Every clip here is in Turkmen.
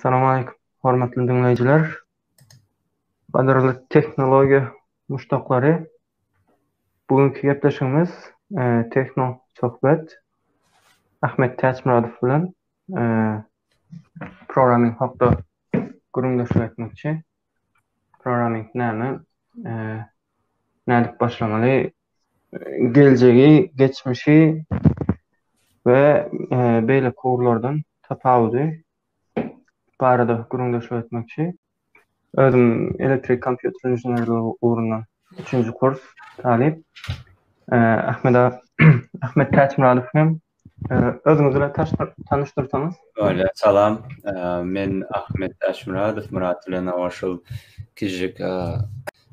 Assalamu aleýkum, hormatly diňleýjiler. Gadyrly tehnologiýa muşdaklary. Bu günki gepleşigimiz e, Tehno söhbet Ahmet Täçmyradow bilen e, programming hakda gürrüňdeşlik etmekçi. Programming näme? E, nädip başlamaly? Geljegi, geçmişi we e, beýleki ugurlardan tapawudy barada gürrüňdeşlik etmekçi. Özüm elektrik kompýuter inženerligi ugrundan üçünji kurs talyp. E, Ahmet Ahmet Täçmyradow hem e, özüňizi bilen tanyşdyrsaňyz. Öyle, salam. Men Ahmet Täçmyradow, Myrat bilen şol kijik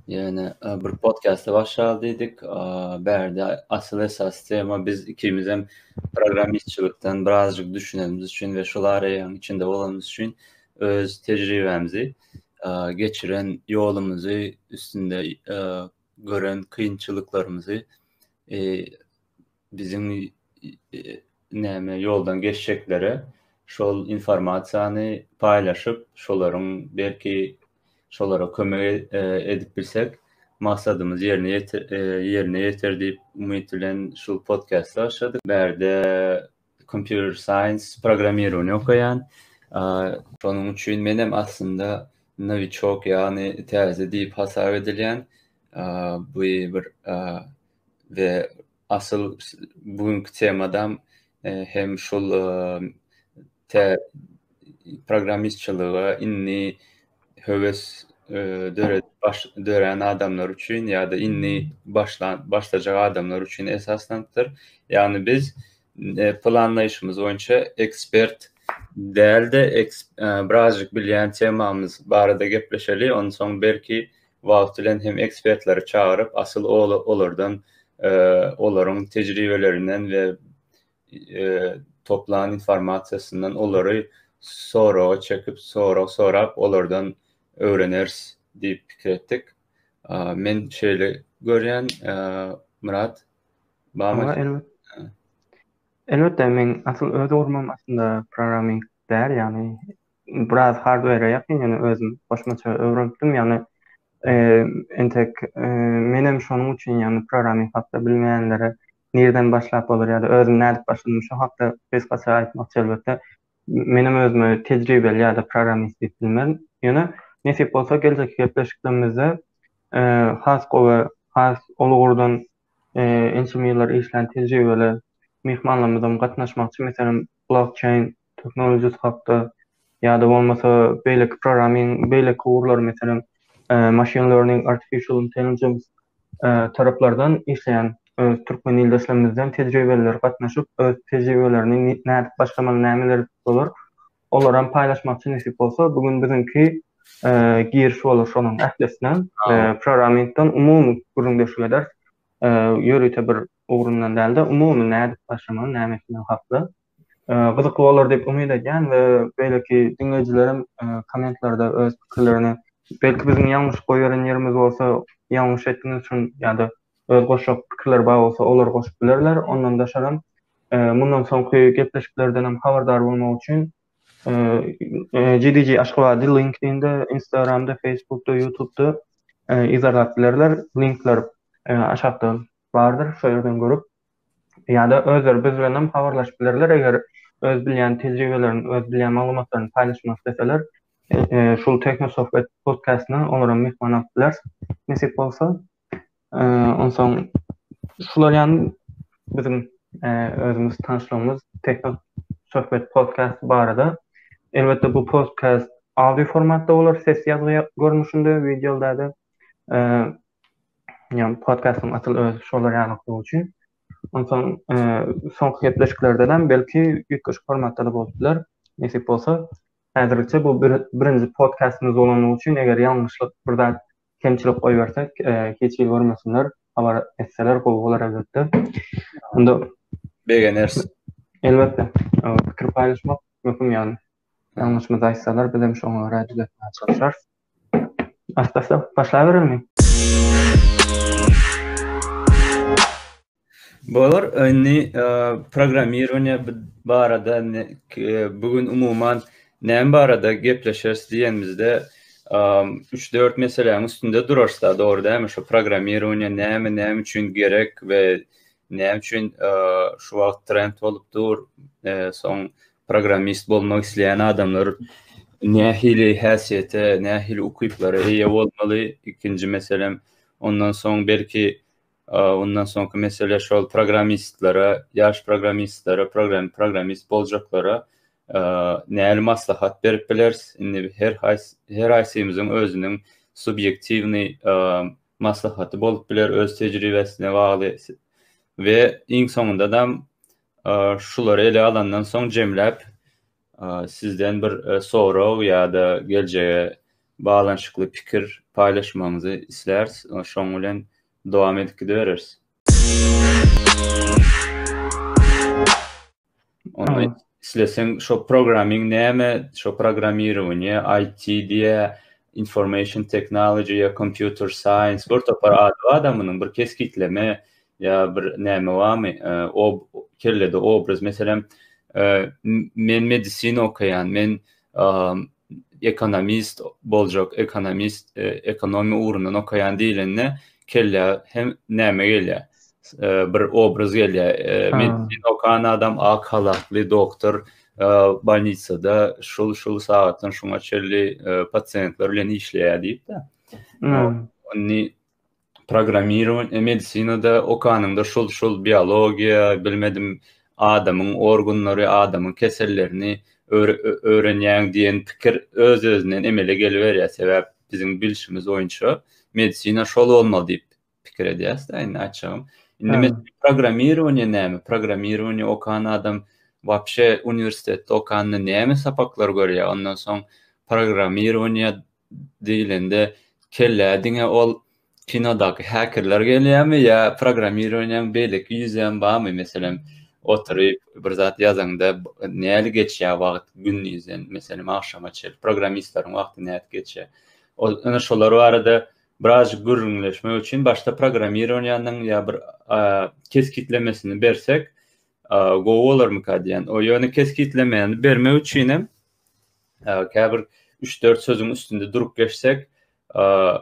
ýöne bir podkasta başlaly diýdik. Bärde asyl esas tema biz ikimizem programmistçilikden birazjyk düşünenimiz üçin we şol araýaň içinde bolanymyz üçin öz tejribämizi, geçiren ýolumyzy, üstünde gören kynçylyklarymyzy biziň näme ýoldan geçjeklere şol informasiýany paýlaşyp, şolaryň belki şolara kömek edip bilsek, maksadymyz ýerine ýerine ýeter diýip umyt bilen şu podkasta başladyk. Bärde Computer Science programmirowaniýe okaýan. Şonuň üçin menem aslynda nowiçok, ýagny täze diýip hasap edilýän bu bir we asyl bu günki temadam hem şul tä programmistçilige indi höwes döredip baş dörän adamlar üçin ýa-da indi başlan başlajak adamlar üçin esaslanypdyr. Ýagny biz planlaýşymyz boýunça ekspert däl-de birazjyk bilýän temamyz barada gepleşeli, onsoň belki wagt bilen hem ekspertleri çagyryp asyl olardan olaryň tejribelerinden we toplan informasiýasyndan olary soraga çekip, sorag sorap, olardan öwreneris diýip pikir etdik. Men şeýle görýän, Myrat, barmy? Elbetde, meň asyl öz ugrumam aslynda programming däl, ýagny biraz hardware-e ýakyn, ýöne özüm goşmaça öwrenipdim, ýagny entek menem şonuň üçin, ýagny programming hakda bilmeýänlere nirden başlap bolar ýa-da özüm nädip başladym şo hakda gysgaça aýtmakçy elbetde. Menem özüme tejribeli ýa-da programmist diýip bilmerin. Ýöne nesip bolsa geljekki gepleşiklerimizde has gowy, has ol ugurdan ençeme ýyllar işlän tejribeli myhmanlarymyzam gatnaşmakçy. Meselem, blockchain tehnologiýasy hakda ýa-da bolmasa beýleki programming beýleki ugurlar meselem machine learning, artificial intelligence taraplardan işleýän öz türkmen ildeşlerimizden tejribeliler gatnaşyp öz tejribelerini nädip başlamaly nämeler edip bolar olaram paýlaşmakçy nesip bolsa bu gün biziňki giriş bolar şolaryň ählisine programmingden umumy gürrüňdeşlik ederis ýörite bir ugrundan dälde umumy nädip başlamaly näme etmeli hakda Gyzykly bolar diýip umyt edýän we beýleki diňleýjilerem kommentlerde öz pikirlerini belki biziň ýalňyş goýberen ýerimiz bolsa ýalňyş etdiňiz üçin ýa-da öz goşjak pikirleri bar bolsa olary goşup bilerler. Ondan daşaram mundan soňky gepleşiklerdenem habardar bolmak üçin GDG Aşgabady LinkedIn-de, Instagram-da, Facebook-da, YouTube-da yzarlap bilerler. Linkler aşakda bardyr, şo ýerden görüp Ýa-da özleri biz bilen hem habarlaşyp bilerler, eger öz bilýän tejribelerini, öz bilýän maglumatlaryny paýlaşmak isleseler, şul Tehnosohbet podkastyna olaram myhman alyp bileris, nesip bolsa. Onsoň şular ýaly biziň özümiz tanyşlygymyz Tehnosohbet podkasty barada. Elbetde bu podkast audio formatda bolar, ses ýazgy görnüşinde, wideo däl-de. Ýagny podcastyň asyl özi şolar ýalyklygy üçin. Onsoň soňky gepleşiklerdenem belki üýtgeşik formatda-da bolup biler. Nesip bolsa. Häzirlikçe bu birinji podkastymyz bolanlygy üçin eger ýalňyşlyk bir zat kemçilik goýbersek hiç hili görmesinler, habar etseler gowy bolar elbetde. Onda begeneris. Elbetde. Pikir paýlaşmak möhüm ýagny. Ýalňyşymyzy aýtsalar bizem şoňa görä düzetmäge çalyşarys. Başlasa, başlaberelmi? Bolar, indi programmirowaniýe barada bu gün umuman Näme barada gepleşeris diýenimizde, üç-dört meseläniň üstünde durarys-da, dogry dälmi? Şu programmirowaniýe näme, näme üçin gerek we näme üçin şu wagt trend bolup dur? Soň programmist bolmak isleýän adamlar nähili häsiýete, nähili ukyplara eýe bolmaly? Ikinji meselem, ondan soň belki Ondan soňky mesele şol programmistlere, ýaş programmistlere, programmist boljaklara näli maslahat berip bileris? Indi her haýsy her haýsymyzyň özüniň subýektiwnyý maslahaty bolup biler öz tejribesine bagly we iň soňundadam şulary ele alandan soň jemläp sizden bir sorag ýa-da geljege baglanyşykly pikir paýlaşmagyňyzy isläris. Şoň bilen dowam edip gidibereris. Onda isleseň şo programming näme, şo programmirowaniýe, IT diýä, information technology ýa computer science bir topar ady bar-da munuň bir kesgitleme ýa bir näme barmy, ob kellede obraz meselem men medisina okaýan, men ekonomist boljak, ekonomist, ekonomiýa ugrundan okaýan diýlende kellä hem näme gelýär? Bir obraz gelýär. Medisina okan adam ak halatly doktor bolnisada şul-şul sagatdan şuňa çenli pasiýentler bilen işleýär diýip-de. Indi programmirowaniýe medisinada okanyňda şul şul biologiýa bilmedim adamyň organlary adamyň kesellerini öwrenýäň diýen pikir öz özünden emele geliberýär sebäp biziň bilşimiz boýunça medisina şol bolmaly diýip pikir edýäs-de indi aýtjagym indi meselem programmirowaniýe näme programmirowaniýe okan adam wapşe uniwersitetde okanda näme sapaklar görýär ondan soň programmirowaniýe diýlende kellä diňe ol kinodaky häkerler gelýärmi ýa programmirowaniýaň beýleki ýüzem barmy meselem oturyp bir zat ýazaňda näli geçýär wagt gündizden meselem agşama çenli programmistleriň wagty nädip geçýär ol ine şolar barada birazjyk gürrüňleşmek üçin başda programmirowaniýanyň ýa bir kesgitlemesini bersek gowy bolarmyka diýen o ýöne kesgitlemäni bermek üçinem Käbir üç-dört sözüň üstünde durup geçsek,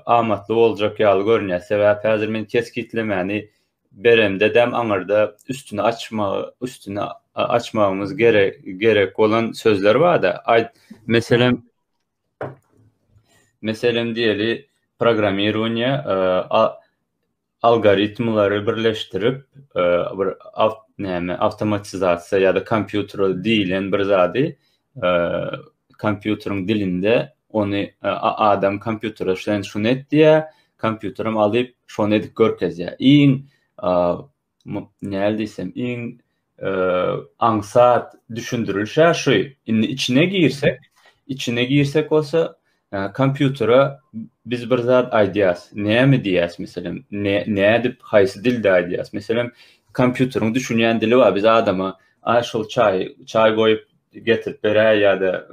amatly boljak ýaly görünýär. Sebäp häzir men kesgitlemäni beremde-dem aňyrda üstüni açmagy, üstüni açmagymyz gerek gerek bolan sözler bar-da. Aýt, meselem, meselem diýeli, programmirowaniýe algoritmleri birleşdirip, bir näme awtomatizasiýa ýa-da kompýutere diýlen bir zady kompýuteriň dilinde ony adam kompýutere sen şuny et diýýär, kompýuterem alyp şony edip görkezýär. Iň näl diýsem, iň aňsat düşündirilişä şu. Indi içine girsek, içine girsek bolsa, kompýutere biz bir zat aýdýas. Näme diýýäs, meselem, nädip, haýsy dilde aýdýas? Meselem, kompýuteriň düşünýän dili bar. Biz adama, a şol çaý, çaý goýup getirip beräý ýa-da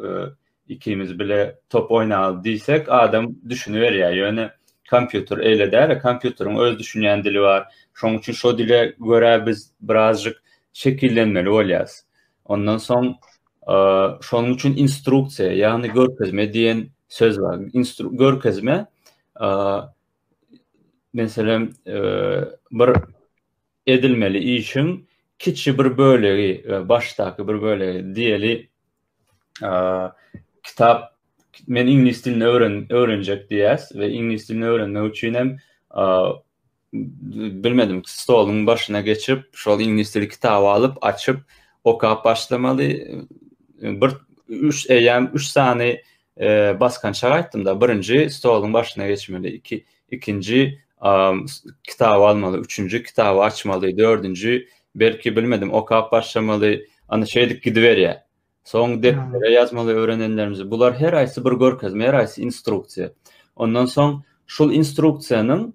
ikimiz bile top oýnaly diýsek, adam düşüniberýär. Ýöne kompýuter eýle däl, kompýuteriň öz düşünýän dili bar. Şonuň üçin şo dile görä biz birazjyk şekillenmeli bolýarys. Ondan soň şonuň üçin instruksiýa, ýagny görkezme diýen söz bar. Instru görkezme meselem bir edilmeli işiň kiçi bir bölegi, başdaky bir bölegi diýeli, kitap men iňlis dilini öwren öwrenjek diýýäs we iňlis dilini öwrenmek üçin hem bilmedim stoluň başyna geçip şol iňlis dili kitaby alyp açyp okap başlamaly bir üç eýýäm üç sany basgançak aýtdym-da birinji stoluň başyna geçmeli iki ikinji kitaby almaly üçünji kitaby açmaly dördünji belki bilmedim okap başlamaly ana şeýdip gidiberýär Soň depdere ýazmaly öwrenenlerimizi. Bular her haýsy bir görkezme, her haýsy instruksiýa. Ondan soň şul instruksiýanyň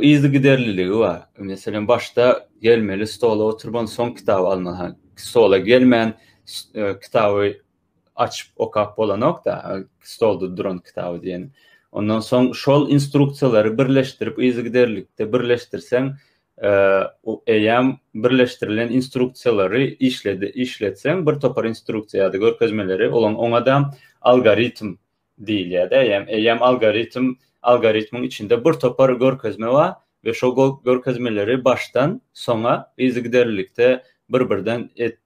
yzygiderliligi bar. Meselem, başda gelmeli, stola oturmaly, soň kitaby almaly. Stola gelmän kitaby açyp okap bolanok-da, stolda duran kitaby diýen. Ondan soň şol instruksiýalary birleşdirip, yzygiderlilikde birleşdirseň, Eýýäm birleşdirilen instruksiýalary işledi, işletseň bir topar instruksiýa ýa-da görkezmeleri olaň oňadam algoritm diýilýär-de eýýäm. Eýýäm algoritm, algoritmiň içinde bir topar görkezme bar we şo görkezmeleri başdan soňa yzygiderlilikde bir-birden et,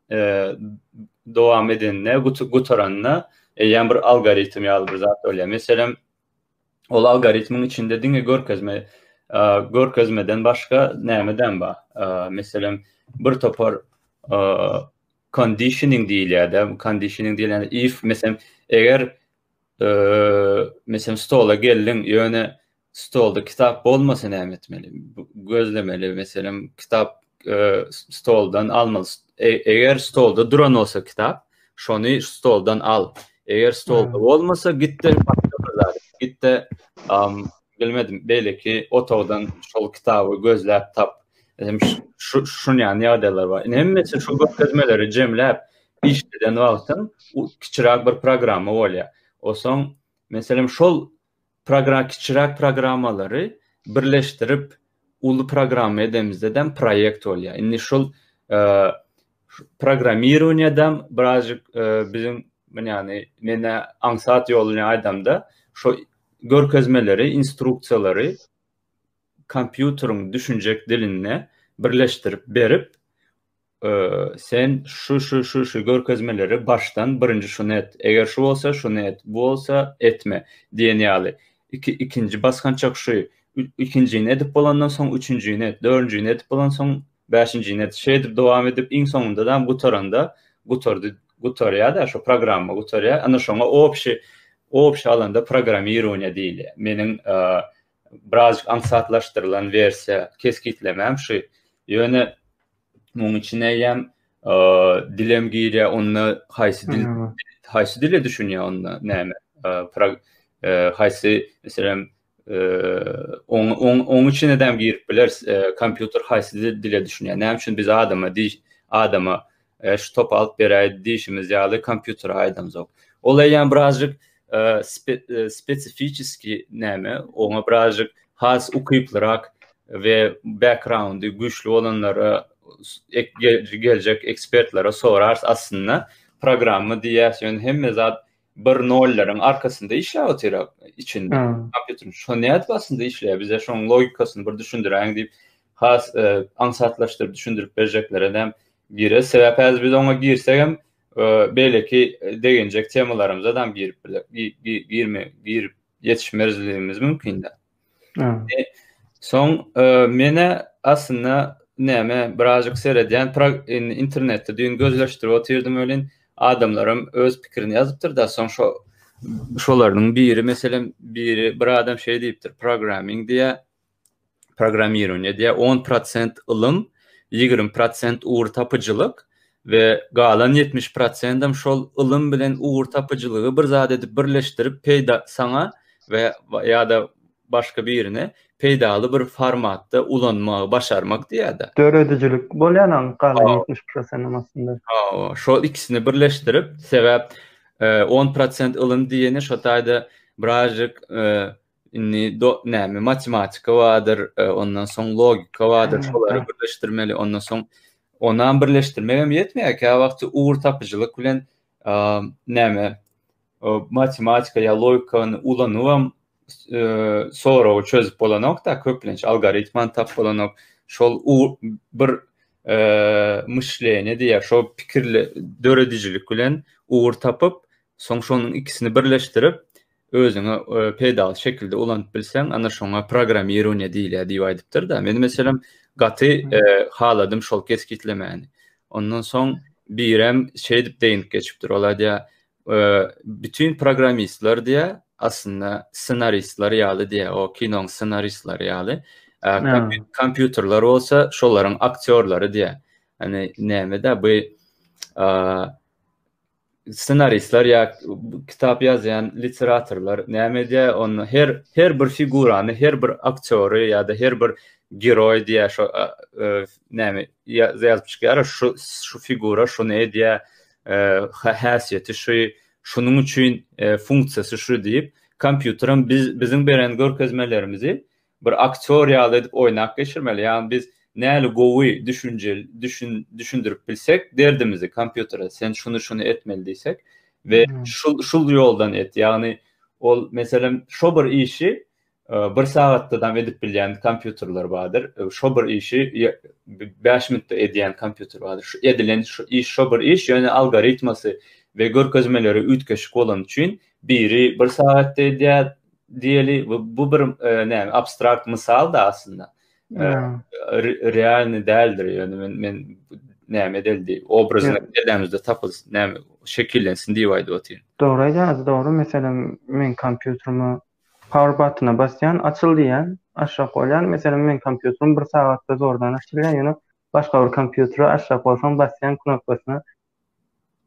dowam edende, gutaranda eýýäm bir algoritm ýaly bir zat bolýar. Meselem, Ol algoritmiň içinde diňe görkezme görkezmeden başga nämedem bar. Meselem, bir topar conditioning diýilýär-de, conditioning diýilende if meselem, eger meselem stola geldiň, ýöne stolda kitap bolmasa näme etmeli? Gözlemeli, meselem, kitap stoldan almaly. Eger stolda duran bolsa kitap, şony stoldan al. Eger stolda bolmasa, git-de başga bir zat. Git-de, bilmedim, beýleki otagdan şol kitaby gözläp tap. Meselem, şu şunýan ýagdaýlar bar. Indi hemmesi şu görkezmeleri jemläp işleden wagtyň kiçiräk bir programma bolýar. Onsoň, meselem, şol Progra kiçiräk programmalary birleşdirip uly programma edemizde-dem proýekt bolýar. Indi şol programmirowaniýadam birazjyk biziň ýagny men-ä aňsat ýoluny aýdamda şo görkezmeleri, instruksiýalary kompýuteriň düşünjek dilinde birleşdirip berip, Sen şu şu şu şu görkezmeleri başdan birinji şuny et, eger şu bolsa şuny et, bu bolsa etme diýen ýaly. Iki ikinji basgançak şu, ikinjini edip bolandan soň üçünjini et, dördünjini edip bolansoň bäşinjini et. Şeýdip dowam edip iň soňundadam gutaranda gutardy gutarýada şo programma gutarýar. Ana şoňa obşi obşi alanda programmirowaniýe diýilýär. Meniň birazjyk aňsatlaşdyrylan wersiýa kesgitlemäm şu. Ýöne muň içine eýýäm dilem girýär, onda haýsy dil haýsy dile düşünýär onda näme haýsy meselem oň oň oň içinedem girip bileris kompýuter haýsy dile düşünýär. Näme üçin biz adama diş adama şu topy alyp beräý diýşimiz ýaly kompýutere aýdamzok. Ol eýýäm birazjyk spesifiçeskiý näme, oňa birazjyk has ukyplyrak we backgroundy güýçli bolanlara geljek ekspertlere sorarys aslynda programma diýýäs ýöne hemme zat bir nollaryň arkasynda işläp otyr içinde kompýuteriň şo nädip aslynda işleýär bize şoň logikasyny bir düşündiräýiň diýip has aňsatlaşdyryp düşündirip berjeklere hem girer sebäp häzir biz oňa girsegem beýleki deginjek temalarymyza da girip biler girme girip ýetişmezligimiz mümkin de. Soň menä aslynda näme birazjyk seredýän internetde düýn gözleşdirip otyrdym welin adamlaram öz pikirini ýazypdyr-da soň şo şolaryň biri meselem biri bir adam şeý diýipdir programming diýä programmirowaniýe diýä on prosent ylym 20 prosent ugur tapyjylyk we galan 70 prosendem şol ylym bilen ugur tapyjylygy bir zat edip birleşdirip peýda saňa we ýa-da başga birine peýdaly bir formatda ulanmagy başarmak diýýär-de. Döredijilik bolýan galan 70 prosentem aslynda. Hawa, şol ikisini birleşdirip, sebäp 10 prosent ylym diýeni şo taýda birazjyk indi do näme matematika bardyr, ondan soň logika bardyr, şolary birleşdirmeli, ondan soň onam birleşdirmegem ýetmeýär, käwagt ugur tapyjylyk bilen näme matematika ýa logikany ulanybam soragy çözüp bolanok-da, köplenç algoritmany tapyp bolanok. Şol bir myşleniýe diýýär, şol pikirli döredijilik bilen ugur tapyp, soň şonuň ikisini birleşdirip, özüňe peýdaly şekilde ulanyp bilseň, ana şoňa programmirowaniýe diýilýär diýip aýdypdyr-da. Men meselem gaty haladym şol kesgitlemäni. Ondan soň birem şeýdip değinip geçipdir. Ol aýdýar, bütün programmistler diýýär, aslynda ssenaristler ýaly diýýär, o kinoň ssenaristleri ýaly. Kompýuterler bolsa şolaryň aktýorlary diýýär. Hani näme-de bu ssenaristler ýa kitap ýazýan literatorlar näme edýär onda her her bir figurany her bir aktýory ýa-da her bir geroý diýýär şo näme ýazyp çykýar şu şu figura şuny edýär häsiýeti şu şunuň üçin funksiýasy şu diýip kompýuterem biz biziň beren görkezmelerimizi bir aktýor ýaly edip oýnap geçirmeli ýagny biz. näli gowy düşünje düşün düşündirip bilsek derdimizi kompýutere sen şuny şuny etmeli diýsek we şul şul ýoldan et ýagny ol meselem şo bir işi bir sagatdadam edip bilýän kompýuterler bardyr. Şo bir işi 5 minutda edýän kompýuter bardyr. Şu edilen şu iş şo bir iş ýöne algoritmasy we görkezmeleri üýtgeşik bolany üçin biri bir sagatda edýär diýeli. Bu bir näme abstrakt mysal da aslynda. Realny däldir ýöne men men näme edildi obrazyny kellämizde tapylsyn näme şekillensin diýip aýdyp otyryn. Dogry aýdýaňyz dogry meselem meň kompýuterime Power button-a basýan, açyl diýýän, aşak bolýan. Meselem, meň kompýuterim bir sagatda zordan açylýar, ýöne başga bir kompýutere aşak bolsaň basýan knopkasyna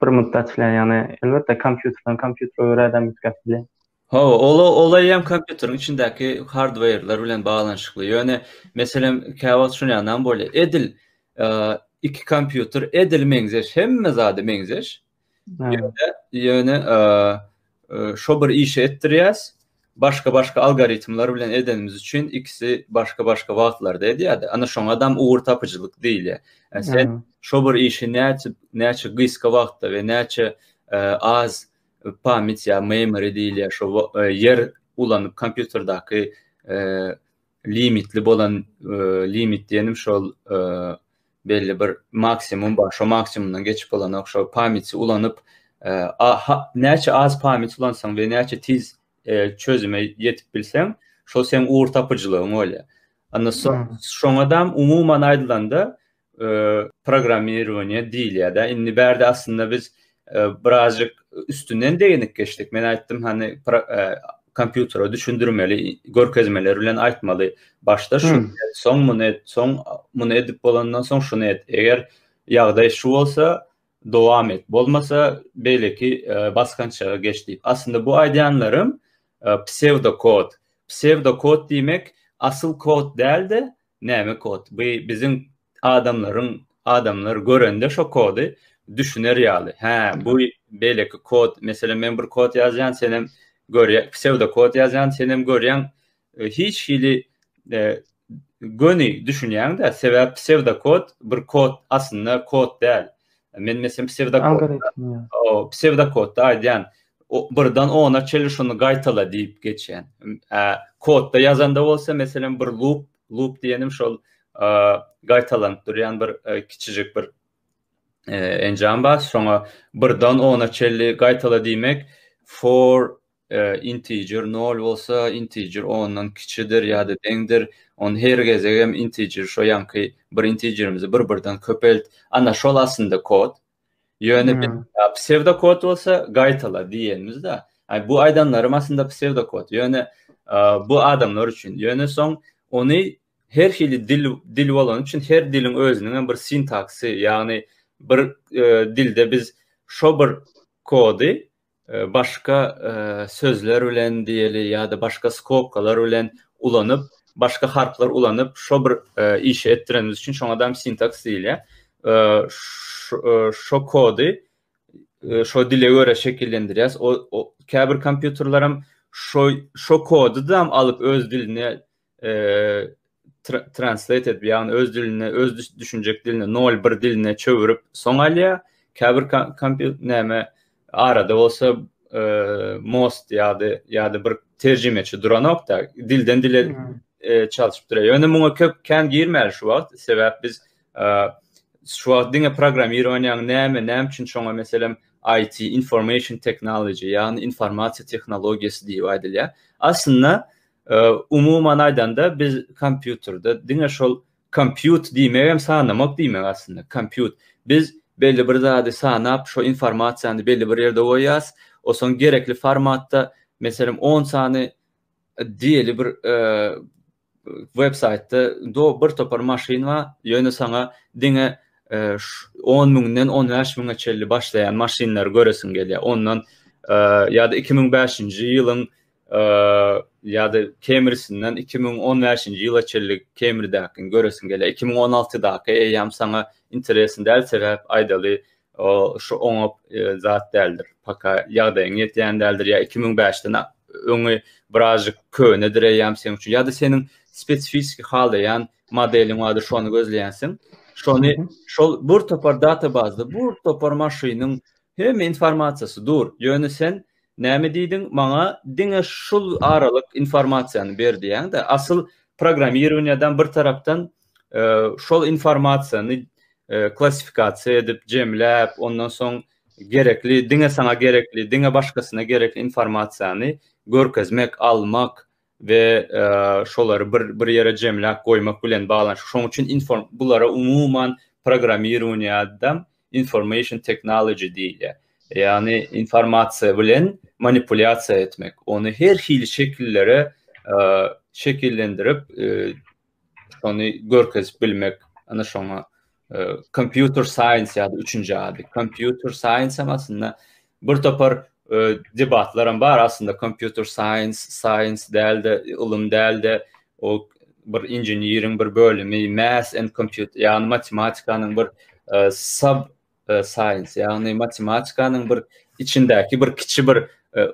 bir minutda açylýar. Ýagny, elbetde, kompýuterden kompýutere görä adam üýtgäp bilýär. Hawa, ol ol eýýäm kompýuteriň içindäki hardware-ler bilen baglanyşykly. Ýöne, meselem, käwagt şunýanam bolýar. Edil iki kompýuter edil meňzeş, hemme zady meňzeş. Ýöne, ýöne şo bir işi etdirýäs, başga-başga algoritmler bilen edenimiz üçin ikisi başga-başga wagtlarda edýär-de. Ana şoňadam ugur tapyjylyk diýilýär. Sen şo bir işi näçe näçe gysga wagtda we näçe az pamýat ýa memory diýilýär, şo ýer ulanyp kompýuterdaky limitli bolan limit diýenim şol belli bir maksimum bar şo maksimumdan geçip bolanok şo pamýati ulanyp näçe az pamýat ulansaň we näçe tiz çözüme ýetip bilseň şol seň ugur tapyjylygyň bolýar. Onda şoňadam umuman aýdylanda programmirowaniýe diýilýär-de. Indi bärde aslynda biz birazjyk üstünden deginip geçdik. Men aýtdym, hany kompýutere düşündirmeli, görkezmeler bilen aýtmaly. Başda şuny et, soň muny et, soň muny edip bolandan soň şuny et. Eger ýagdaý şu bolsa, dowam et. Bolmasa, beýleki basgançaga geç diýip. Aslynda bu aýdýanlarym psewdokod. Psewdokod diýmek asyl kod däl-de, Näme kod? Bu biziň adamlaryň adamlar görende şo kody düşüner ýaly. Hä, bu beýleki kod, meselem men bir kod ýazýan, senem görýä, psewdo kod ýazýan, senem görýäň, hiç hili göni düşünýäň-dä, sebäp psewdo kod bir kod aslynda kod däl. Men meselem psewdokod psewdokodda aýdýan, birden ona çenli şony gaýtala diýip geçýän. Kodda ýazanda bolsa meselem bir loop, loop diýenim şol gaýtalanyp durýan bir kiçijik bir enjam bar. Şoňa birden ona çenli gaýtala diýmek for integer nol bolsa integer ondan kiçidir ýa-da deňdir. Ony her gezegem integer şo ýaňky bir integerimizi bir-birden köpelt. Ana şol aslynda kod. Ýöne hmm. psewdokod bolsa gaýtala diýenimizde. Ay bu aýdanlarym aslynda psewdokod. Ýöne bu adamlar üçin. Ýöne soň ony her hili dil dil bolany üçin her diliň özüniň hem bir sintaksy, ýagny bir e, dilde biz şo bir kody başga sözler bilen diýeli ýa-da başga skobkalar bilen ulanyp, başga harplar ulanyp şo bir işi etdirenimiz üçin şoňa-da sintaks diýilýär. Şo kody şo dile görä şekillendirýäs. O käbir kompýuterlerem şo şo kody-da alyp öz diline translate edip, ýagny öz diline, öz düşünjek diline, nol bir diline çöwürip soň alýar. Käbir kompýuter näme arada bolsa most ýa-da ýa-da bir terjimeçi duranok-da, dilden dile çalşyp durýar. Ýöne muňa köp kän girmäli şu wagt, sebäp biz şu wagt diňe programmirowaniýanyň näme, näme üçin şoňa meselem IT, information technology, ýagny informasiýa tehnologiýasy diýip aýdylýar. Aslynda Umuman aýdanda biz kompýuterde diňe şol compute diýmegem sanamak diýmek aslynda compute. Biz belli bir zady sanap şo informasiýany belli bir ýerde goýýas. Osoň gerekli formatda meselem on sany diýeli bir web saýtda do bir topar maşyn bar ýöne saňa diňe on müňden on bäş müňe çenli başlaýan maşynlary göresiň gelýär. Ondan ýa-da 2005-nji ýylyň ýa-da Kemrisinden 2015-nji ýyla çenli Kemridäkini göresiň gelýär. 2016-daky eýýäm saňa interesny däl, sebäp aýdaly şu oňa zat däldir. Paka ýagdaýyň ýetýän däldir ýa 2005-den öňi birazjyk könedir eýýäm seň üçin ýa-da seniň. spesifiski halaýan modeliň bardyr, şony gözleýänsiň. Şony şol bir topar databazda bir topar maşynyň hemme informasiýasy dur. Ýöne sen näme diýdiň? Maňa diňe şul aralyk informasiýany ber diýýäň-de. Asyl programmirowaniýadan bir tarapdan şol informasiýany klassifikasiýa edip, jemläp, ondan soň gerekli, diňe saňa gerekli, diňe başgasyna gerekli informasiýany görkezmek, almak we şolary bir bir ýere jemläp goýmak bilen baglanyşykly. Şonuň üçin inform bulara umuman programmirowaniýada information technology diýilýär. Ýagny informasiýa bilen manipulýasiýa etmek, ony her hili şekillere şekillendirip şony görkezip bilmek, ana şoňa computer science ýa-da üçünji ady. Computer science hem aslynda bir topar debatlar hem bar aslynda computer science, science däl-de, ylym däl-de, o bir inženeriň bir bölümi, math and computer, ýagny matematikanyň bir sub science, ýagny matematikanyň bir içindäki bir kiçi bir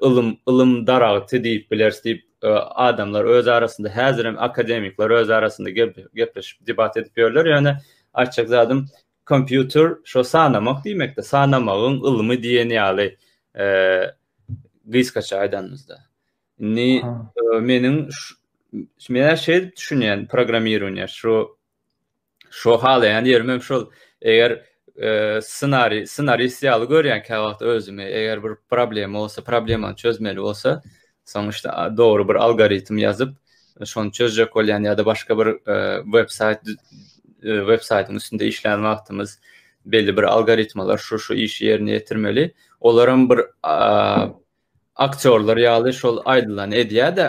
ylym, ylym daragty diýip bileris diýip adamlar öz arasynda häzirem akademikler öz arasynda gepleşip debat edip ýörler. Ýöne aýtjak zadym kompýuter şo sanamak diýmekde, sanamagyň ylmy diýen ýaly gysgaça aýdanymyzda. Indi meniň men şeýdip düşünýän programmirowaniýa şu Şo halaýan ýerim hem şol. Eger ssenariý, ssenarist ýaly görýän käwagt özümi. Eger bir problema bolsa, problemany çözmeli bolsa, soň işte dogry bir algoritm ýazyp, şony çözjek bolýan ýa-da başga bir web saýt web saýtyň üstünde işlän wagtymyz belli bir algoritmalar şu şu işi ýerine ýetirmeli. Olaram bir aktýorlar ýaly şol aýdylany edýär-de,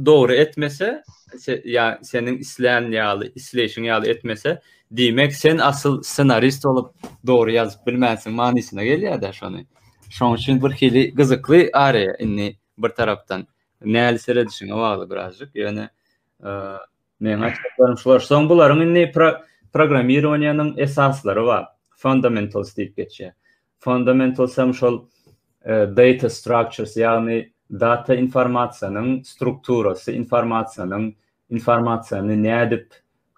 dogry etmese, ýa seniň islän ýaly, isleýşiň ýaly etmese, diýmek sen asyl ssenarist bolup dogry ýazyp bilmänsiň manysyna gelýär-dä şony. Şonuň üçin bir hili gyzykly areýa indi bir tarapdan. Näli seredişiňe bagly birazjyk, ýöne meň aýtjaklarym şular. Soň bularyň indi programmirowaniýanyň esaslary bar. Fundamentals diýip geçýär. Fundamentals hem şol data structures, ýagny data informasiýanyň strukturasy, informasiýanyň informasiýany nädip,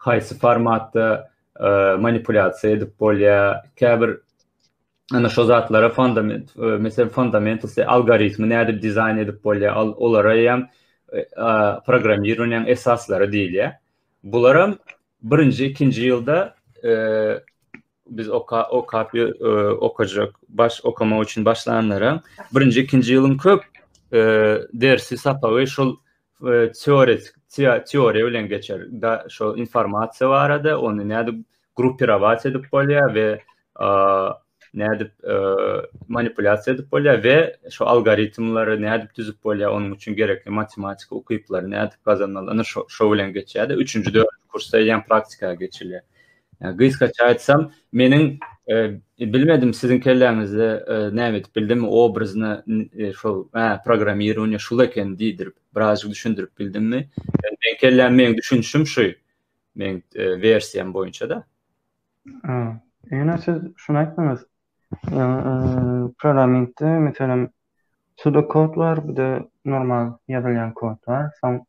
haýsy formatda manipulýasiýa edip bolýar, käbir ana şo zatlara fundament, meselem fundamentals algoritmi nädip dizaýn edip bolýar, olara hem programmirowaniýanyň esaslary diýilýär. Bularam birinji, ikinji ýylda biz oka okap okajak baş okamak üçin başlanlara birinji ikinji ýylyň köp dersi sapagy şol teoretik teoriýa bilen geçer da şol informasiýa barada ony nädip gruppirować edip bolýar we nädip manipulýasiýa edip bolýar we şo algoritmleri nädip düzüp bolýar onuň üçin gerekli matematika ukyplary nädip gazanmaly ana şo şo bilen geçýär-de üçünji dördünji kursda eýýäm praktika geçilýär. Gysgaça aýtsam, meniň bilmedim siziň kelläňizde näme edip bildimmi obrazyny şol hä programmirowaniýe şul eken diýdirip birazjyk düşündirip bildimmi? Meň kelläm meň düşünişim şu meň wersiýam boýunça-da. Ýöne siz şuny aýtdyňyz. Programmingde meselem pseudokod bar, bir-de normal ýazylýan kod bar. Soň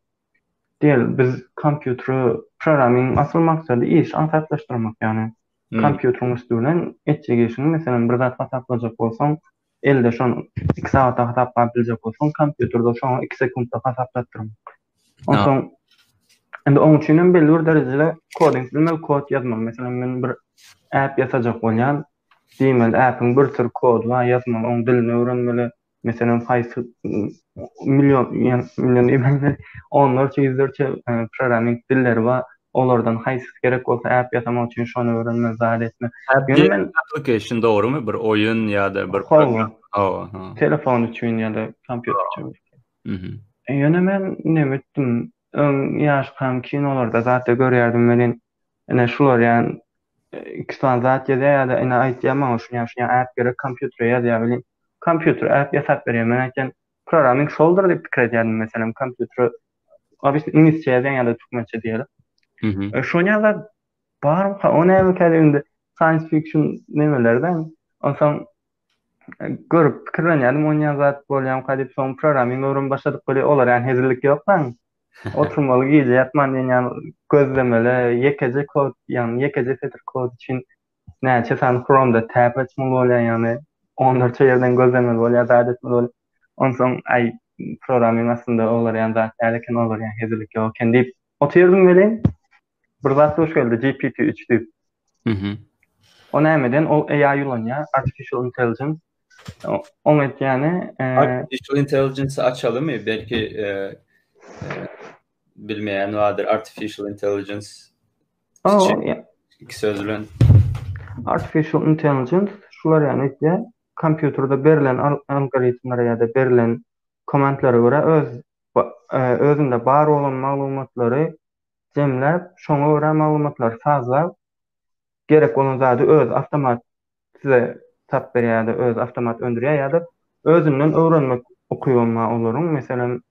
Diýeli, biz kompýutere programmyň asyl maksady işi aňsatlaşdyrmak, ýagny kompýuteriň üsti bilen etjek işiňi, meselem, bir zat hasaplajak bolsaň, elde şony iki sagatda hasaplap biljek bolsaň, kompýuterde şoňa iki sekuntda hasaplatdyrmak. Onsoň indi oň üçin hem belli bir derejede koding bilmeli, kod ýazmaly. Meselem, men bir app ýasajak bolýan, diýmeli, appiň bir sürü kody bar, ýazmaly, oň dilini öwrenmeli. Meselem, haýsy million, million diýmeli, onlarça, ýüzlerçe programming dilleri bar. Olardan haýsysy gerek bolsa app ýasamak üçin şony öwrenmeli, zat etme. Ýöne men application dogrymy? Bir oýun ýa-da bir program. Hawa. Telefon üçin ýa-da kompýuter üçin. Mhm. Ýöne men näme etdim? Öň ýaşkam kinolarda zatda görýärdim welin, ine şular ýaly iki sany zat ýazýar ýa-da ine aýtýar maňa şuny şuny app gerek kompýutere ýazýar welin kompýuter app ýasap berýär men aýtýan programming şoldur diýip pikir edýärdim meselem kompýutere obyçny iňlisçe ýazýan ýa-da türkmençe diýeli. Mhm. Şony ýa zat barmyka o nämekä diýip indi science fiction nemelerden onsoň görüp pikirlenýärdim onýan zat bolýamyka diýip soň programming öwrenip başladyk weli olar ýaly hezillik ýok lan. Oturmaly gije ýatman diýen ýaly gözlemeli, ýekeje kod, ýagny ýekeje setir kod üçin näçe sany Chrome-da tab açmaly bolýar, ýagny onlarça ýerden gözlemeli bolýar, zat etmeli bolýar. Onsoň aý programming aslynda olar ýaly zat däl eken, olar ýaly hezillik ýok eken diýip otyrdym welin, bir zat duş geldi GPT-3 diýip. Mhm. O nämeden? Ol AI ulanýar, Artificial Intelligence. Oň etýäni, Artificial Intelligence açalymy? Belki e, e, bilmeýän bardyr Artificial Intelligence. Oh, iki söz bilen. Artificial Intelligence şular ýaly etýär. Kompýuterde berlen algoritmlere ýa-da berlen komandlara görä öz e, özünde bar bolan maglumatlary jemläp, şoňa görä maglumatlary sazlap, gerek bolan zady özi awtomat size tap berýär ýa-da özi awtomat öndürýär ýa-da özünden öwrenmek ukybam bar olaryň. Meselem,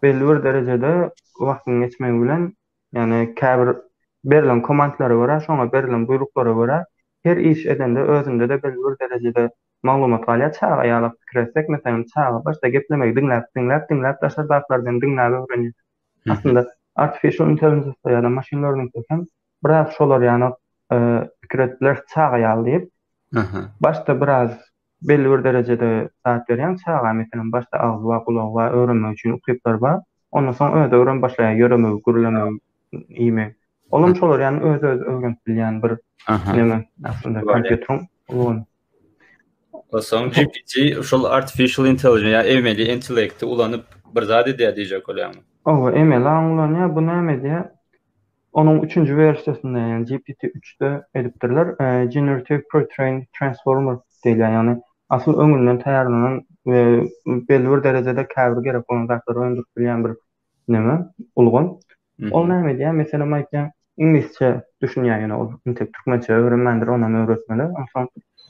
belli bir derejede wagtyň geçmegi bilen, ýagny käbir berlen komandlara görä, şoňa berlen buýruklara görä her iş edende özünde-de belli bir derejede maglumat galýar. Çaga ýalak pikir etsek, meselem, çaga başda geplemegi diňläp, diňläp, diňläp daşary zatlardan diňläp öwrenýär. Aslynda artificial intelligence ýa-da machine learning hem biraz şolar ýaly pikir edip bileris çaga ýaly diýip. Başda biraz belli bir derejede zat berýäň çaga meselem başda agzy bar, gulagy bar, öwrenmek üçin ukyplary bar. Ondan soň özi öwrenip başlaýar ýöremegi, gürlemegi, iýmegi. Olam şolar ýaly öz-özi öwrenip bilýän bir neme aslynda kompýuteriň ulgamy. Onsoň GPT şol artificial intelligence ýa emeli intellekti ulanyp bir zat edýär diýjek bolýaňmy? Hawa, emeli aň ulanýar. Bu näme edýär? Onuň üçünji wersiýasynda, ýagny GPT üçde edipdirler. Generative Pre-trained Transformer diýilýär. Ýagny asyl öňünden taýýarlanan we belli bir derejede käbir gerek bolan zatlary öndürip bilýän bir neme, ulgam. Ol näme edýär? Meselem aýtýan, iňlisçe düşünýär ýöne ol entek türkmençe öwrenmändir, onam öwretmeli. Onsoň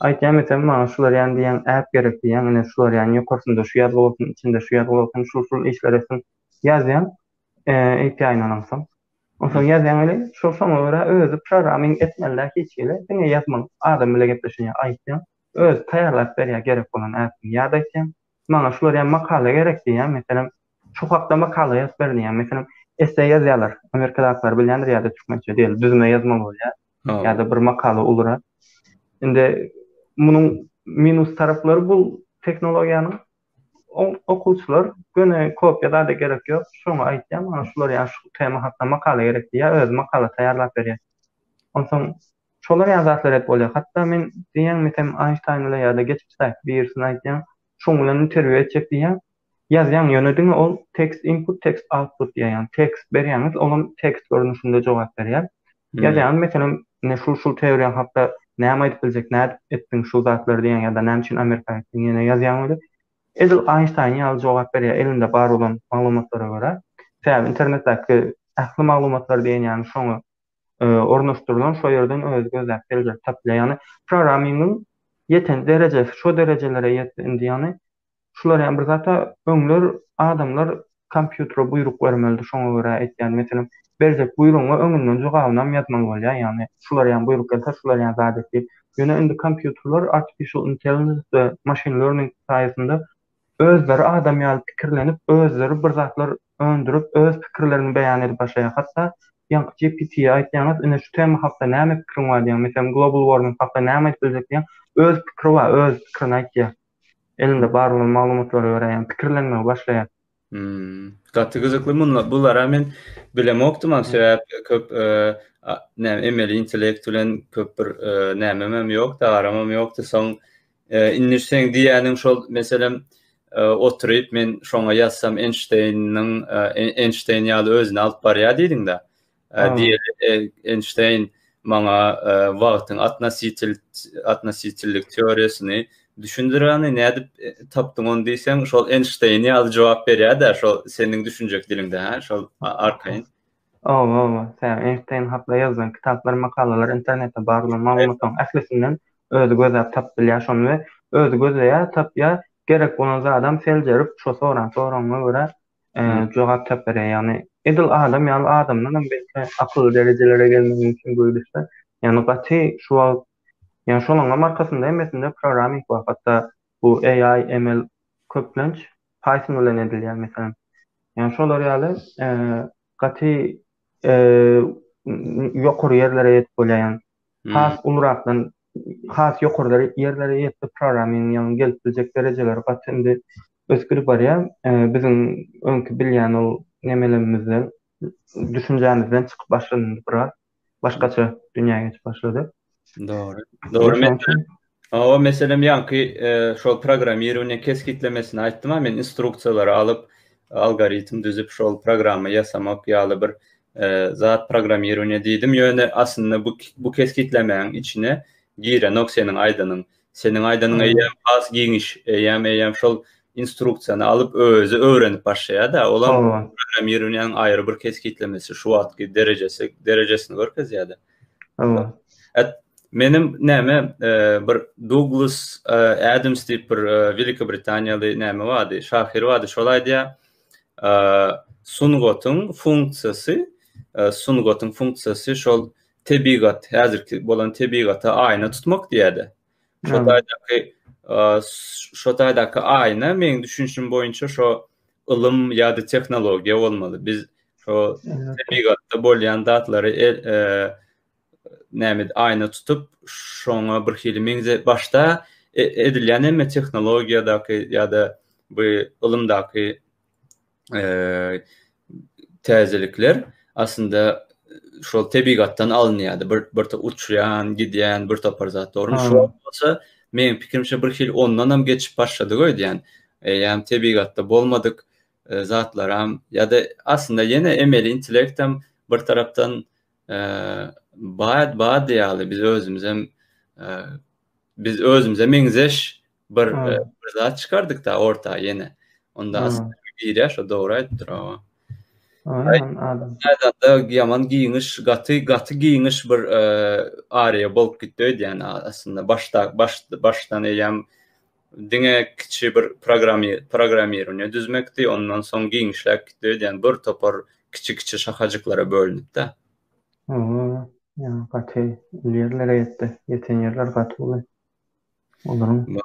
aýtýan meselem maňa şular ýaly diýýän app gerek diýýän, ine şular ýaly ýokarsynda şu ýazgy bolsun, içinde şu ýazgy bolsun, şul-şul işler etsin ýazýan API-ni alansoň. Onsoň ýazýan weli şol şoňa görä özi programming etmeli däl hiç hili, diňe ýazmaly, adam bile gepleşen ýaly aýtýan, özi taýýarlap berýär gerek bolan appini ýa-da aýtýan maňa şular ýaly makala gerek diýýän, meselem Şu hakda makala ýazyp ber diýýän. Meselem, esse ýazýarlar. Amerikadakylar bilýändir ýa-da türkmençe diýeli, düzme ýazmaly bolýar. Ýa-da bir makala ulurak. Indi munuň minus taraplary bu tehnologiýanyň okuwçylar göni kopýa zada gerek ýok. Şoňa aýtýar, maňa şular ýaly şu tema hakda makala gerek diýýär, özi makala taýýarlap berýär. Onsoň şolar ýaly zatlar edip bolýar. Hatda men diýýän, meselem, Einstein bilen ýa-da geçmişdäki birisini aýtýan, şoň bilen interwýu etjek diýýän. Ýazýaň ýöne diňe ol text input text output diýýär ýagny tekst berýäňiz olam tekst görnüşinde jogap berýär. Ýazýaňyz meselem ine şul şul teoriýaň hakda näme aýdyp biljek nädip etdiň şu zatlary diýýäň ýa-da näme üçin Amerika gitdiň ýene ýazýaň weli edil Einstein ýaly jogap berýär elinde bar bolan maglumatlara görä. Sebäbi internetdäki ähli maglumatlar diýen ýaly şoňa ornaşdyrylan şo ýerden özi gözläp seljerip tapylýar. Ýagny programmingiň ýeten derejesi şo derejelere ýetdi indi ýagny Şular ýaly bir zata öňler adamlar kompýutere buýruk bermelidi şoňa görä etýärdi. Meselem, berjek buýrugyňa öňünden jogabynam ýazmaly bolýar, ýagny şular ýaly buýruk gelse şular ýaly zat et diýip. Ýöne indi kompýuterler artificial intelligence we machine learning saýasynda özleri adam ýaly pikirlenip, özleri bir zatlar öndürip, öz pikirlerini beýan edip başlaýar. Hatda ýaňky GPT-ýe aýtýaňyz, ine şu tema hakda näme pikiriň bar diýýäň, meselem global warming hakda näme aýdyp biljek diýýäň, öz pikiri bar, öz pikirini aýtýar. Elinde bar bolan maglumatlara görä ýagny pikirlenmegi başlaýar. Hmm. Gaty gyzykly munla bulara men bilemokdym sebäp köp näme emeli intellekt bilen köp bir nämemem ýokdy, aramam ýokdy. Soň indi seň diýýäniň şol meselem oturyp men şoňa ýazsam Einsteiniň Einstein ýaly özüni alyp barýar diýdiň-de. Diýeli Einstein maňa wagtyň otnositel otnositellik teoriýasyny düşündireni nädip tapdyň ony diýseň şol Einstein ýaly jogap berýär-de şol seniň düşünjek diliňde hä şol arkaýyn. Owa owa sebäbi Einstein hakda ýazylan kitaplar makalalar internetde bar bolan maglumatlaryň ählisinden özi gözläp tapyp bilýär şony we özi gözleýär tapýar gerek bolan zadam seljerip şo soran soragyňa görä jogap tap berýär. Ýagny edil adam ýaly adamdanam belki akylly derejelere gelmek mümkin bu gidişde. Ýagny gaty şu wagt ýagny şolaňam arkasynda hemmesinde programming bar. Hatda bu AI, ML köplenç Python bilen edilýär meselem. Ýagny şolar ýaly. gaty ýokary ýerlere ýetip bolýar ýagny has ulurakdan has ýokary ýerlere ýetip programming ýagny gelip biljek derejeleri gaty indi ösüp gidip barýar. Biziň öňki bilýän ol nemelerimizden düşünjämizden çykyp başlady indi biraz. Başgaça dünýä geçip başlady. Dogry. Dogry. Hawa, meselem, ýaňky şol programmirowaniýe kesgitlemesini aýtdym-a men instruksiýalary alyp, algoritm düzüp şol programma ýasamak ýaly bir zat programmirowaniýe diýdim. Ýöne aslynda bu bu kesgitlemäň içine girenok seniň aýdanyň. Seniň aýdanyň eýýäm has giňiş, eýýäm eýýäm şol instruksiýany alyp özi öwrenip başlaýar-da, olam programmirowaniýanyň aýry bir kesgitlemesi şu wagtky derejesi derejesini görkezýär-de. Hawa. Et menem näme bir Duglas Adams diýip bir Welikobritaniýaly näme bardy, şahyr bardy, şol aýdýar, sungatyň funksiýasy, sungatyň funksiýasy şol tebigat, häzirki bolan tebigata aýna tutmak diýýär-de. Şo taýdaky şo taýdaky aýna meň düşünişim boýunça şo ylym ýa-da tehnologiýa bolmaly. Biz şo tebigatda bolýan zatlary näme aýna tutup, şoňa bir hili meňze başda edilýän hemme tehnologiýadaky ýa-da bu ylymdaky täzelikler aslynda şol tebigatdan alynýardy. Bir bir uçýan, gidýän bir topar zat dogrymy? Şu wagt bolsa meň pikirimçe bir hili ondan hem geçip başladyk öýdýän. Eýýäm tebigatda bolmadyk zatlaram ýa-da aslynda ýene emeli intellektem bir tarapdan bar bar ýaly biz özümizem biz özümize meňzeş Bir bir zat çykardyk da orta ýene. Onda aslynda girýär şo dogry aýdypdyr hawa. Adam. Da ýaman giňiş, gaty gaty giňiş bir ariýa bolup gitdi öýdýän aslynda başda baş başdan eýýäm diňe kiçi bir programi programmirowaniýe düzmekdi, ondan soň giňişläp gitdi öýdýän bir topar kiçi-kiçi şahajyklara bölünip-de. Hawa, ýa gaty uly ýerlere ýetdi. Ýeten ýerler gaty uly. Olaryň.